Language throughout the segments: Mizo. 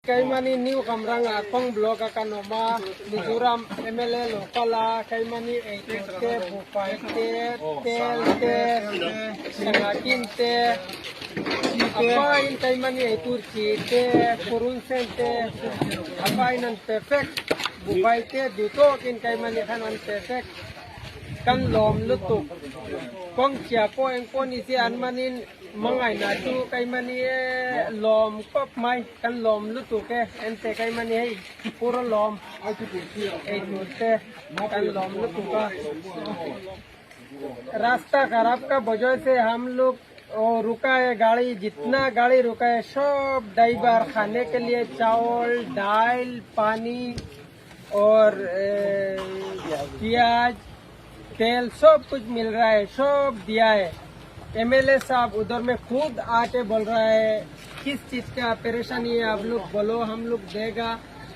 Keimahni New Kamranga kawng block a kan awm a, Mizoram mla local a keimahni eitur te, buhfai te, tel te, sangha kin te, a faiin keimahni eitur chi te, purun sen te, a faiin an pe vek, buhfai te duh tawkin keimahni khan an pe vek, kan lawm lutuk, kawng chhia pawh engpawh ni se an manin Mangaina chu keimahni e lawm kawp mai kan lawm lutuk e ente keimahni hei pur a lawm ei tur te kan lawm lutuk a rasta kharab ka वजह से हम लोग ओ रुका है गाड़ी जितना गाड़ी रुका है सब ड्राइवर खाने के लिए चावल दाल पानी और प्याज तेल सब कुछ मिल रहा है सब दिया है एमएलए साहब उधर में खुद आके बोल रहा है किस चीज का परेशानी है आप लोग बोलो हम लोग देगा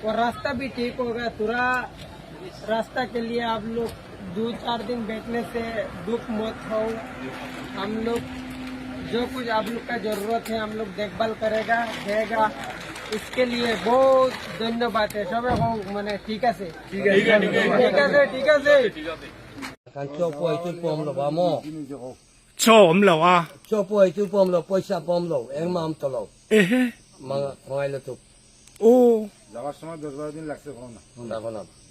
और रास्ता भी ठीक होगा थोड़ा रास्ता के लिए आप लोग दो चार दिन बैठने से दुख मत हो हम लोग जो कुछ आप लोग का जरूरत है हम लोग देखभाल करेगा देगा इसके लिए बहुत धन्यवाद है सब हो मैंने ठीक है ठीक है ठीक है Kan chaw pawh ei tui pawh awm lo a maw? Chaw awm lo a? Chaw pawh ei tui pawh awm lo, pawisa pawh awm lo, engmah awm tawh lo. Ehe. Manga khawngaih lutuk. Aw.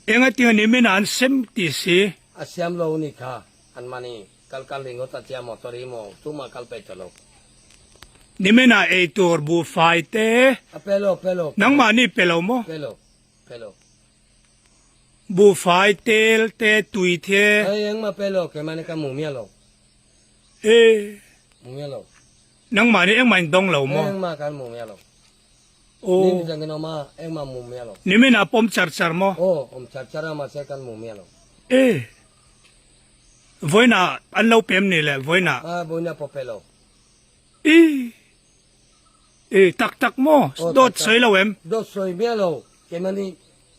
Enga tinga nimin ah an sem ti si? A siam lo ni kha, an mahni kal kal ringawt a tia motor hi maw tumah kal peih tawh lo. Nimin ah ei tur buhfai te. A pe lo, pe lo. Nangmahni pe lo maw? Pe lo, pe lo. Buhfai tel te tui the. Hei engmah pe lo keimah nih ka hmu miah lo. E. Hmu miah lo. Nangmah nih engmah in dawng lo maw? Engmah kan hmu miah lo. Aw. Ni ni kan awm a engmah hmu miah lo. Nimin ah pawm char char maw? Aw awm char char a mahse kan hmu miah lo. E. Vawiinah an lo pem ni le vawiinah? A vawiinah pawh pe lo. E. E tak tak maw? Dawt sawi lo em? Dawt sawi miah lo keimah nih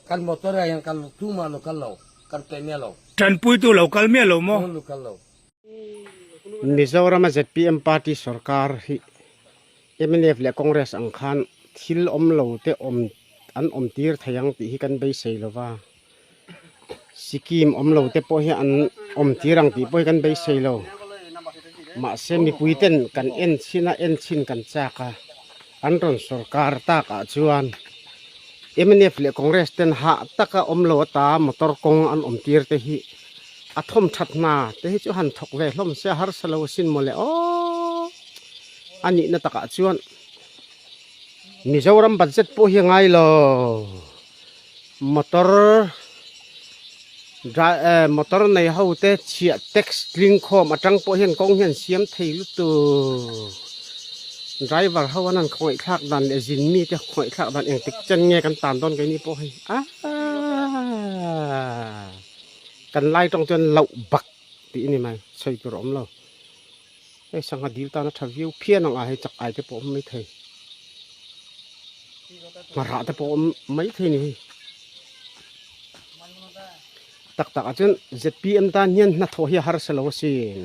Kan motor ah hian kan tumah lo kal lo, kan pe miah lo. Tanpuitu lo kal miah lo maw? Lo kal lo. Mizorama zpm party sorkar hi mnf leh Congress ang khan thil awm lo te awm an awm tir thei ang tih hi kan beisei lo va, Sikkim awm lo te pawh hi an awm tir ang tih pawh hi kan beisei lo. Mahse mipui ten kan en chhin a, en chhin kan chak a, an rawn sorkar tak ah chuan mnf leh Congress ten hah taka awm lo ata motor kawng an awm tir te hi a thawm that hna te hi chu han thawk ve hlawm se a harsa lo asin mawle aww a nihna takah chuan Mizoram budget pawh hi a ngai lo motor motor nei ho te chhiah tax tling khawm atang pawh hian kawng hian siam thei lutuk driver ho an han khawngaih thlak dan leh zin mi te khawngaih thlak dan engtik chen nge kan tan dawn keini pawh hei aaa kan lai tawng chuan loh bak tih a ni mai sawi tur a awm lo hei sangha dil tan a tha viau phian ang a hei chak ai te pawh a awm maithei ngharah te pawh a awm maithei a ni hei tak tak ah chuan zpm tan hian hnathawh hi a harsa lo asin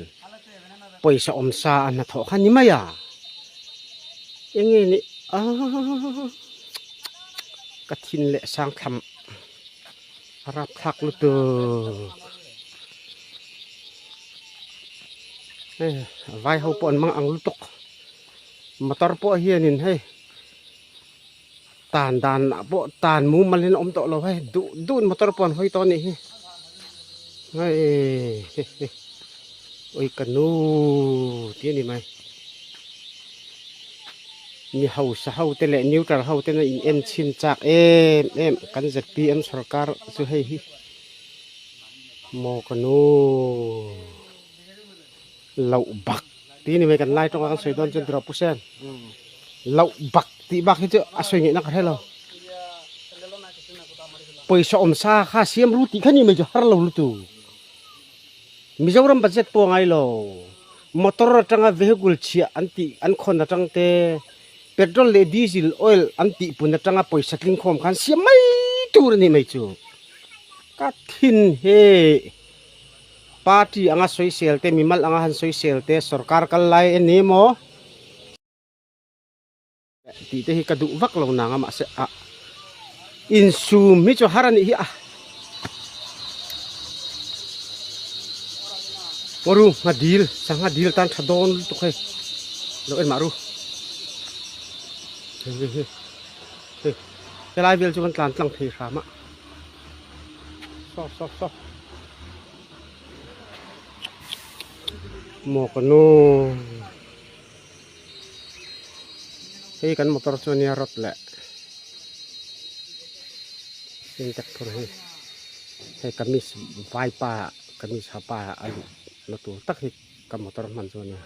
pawisa awm sa a hnathawh kha a ni mai a eng nge ni aaa ka thin leh sang thlam a rapthlak lutuk. Hei vai ho pawh an mang ang lutuk motor pawh hianin hei tan dan ah pawh tan mumal in a awm tawh lo hei duh duh in motor pawh an hawi tawh a nih hi hei ui ka nu tih a ni mai mi hausa ho te leh neutral ho ten a in en chhin chak em em kan zpm sorkar chu hei hi. Maw ka nu loh bak tih ni mai kan lai tawng a kan sawi dawn chuan tiraw pu sen loh bak tih bak hi chu a sawi ngaihna ka hre lo pawisa awm sa kha siam ru tih kha ni mai chu har lo lutu Mizoram budget pawh a ngai lo motor atanga vehicle chhiah an tih an khawn atang te petrol leh diesel oil an tih pun atanga pawisa tling khawm khan siam mai tur a ni mai chu. Ka thin hi party anga sawisel te mimal anga han sawisel te sorkar kal lai a ni maw? Tih te hi ka duh vak lo nang a mahse ah insum hi chu har a nih hi a. Ngaw ru ngha dil sangha dil tan tha dawn lutuk hei lo en mah ru hei hei hei hei helai vel chu kan tlan tlang thei hram a saw saw saw maw ka nu. Hei kan motor chu ania rod leh intek phur hi hei kamis vai pa kamis ha pa a luh na tur tak hi ka motor hman chu ania.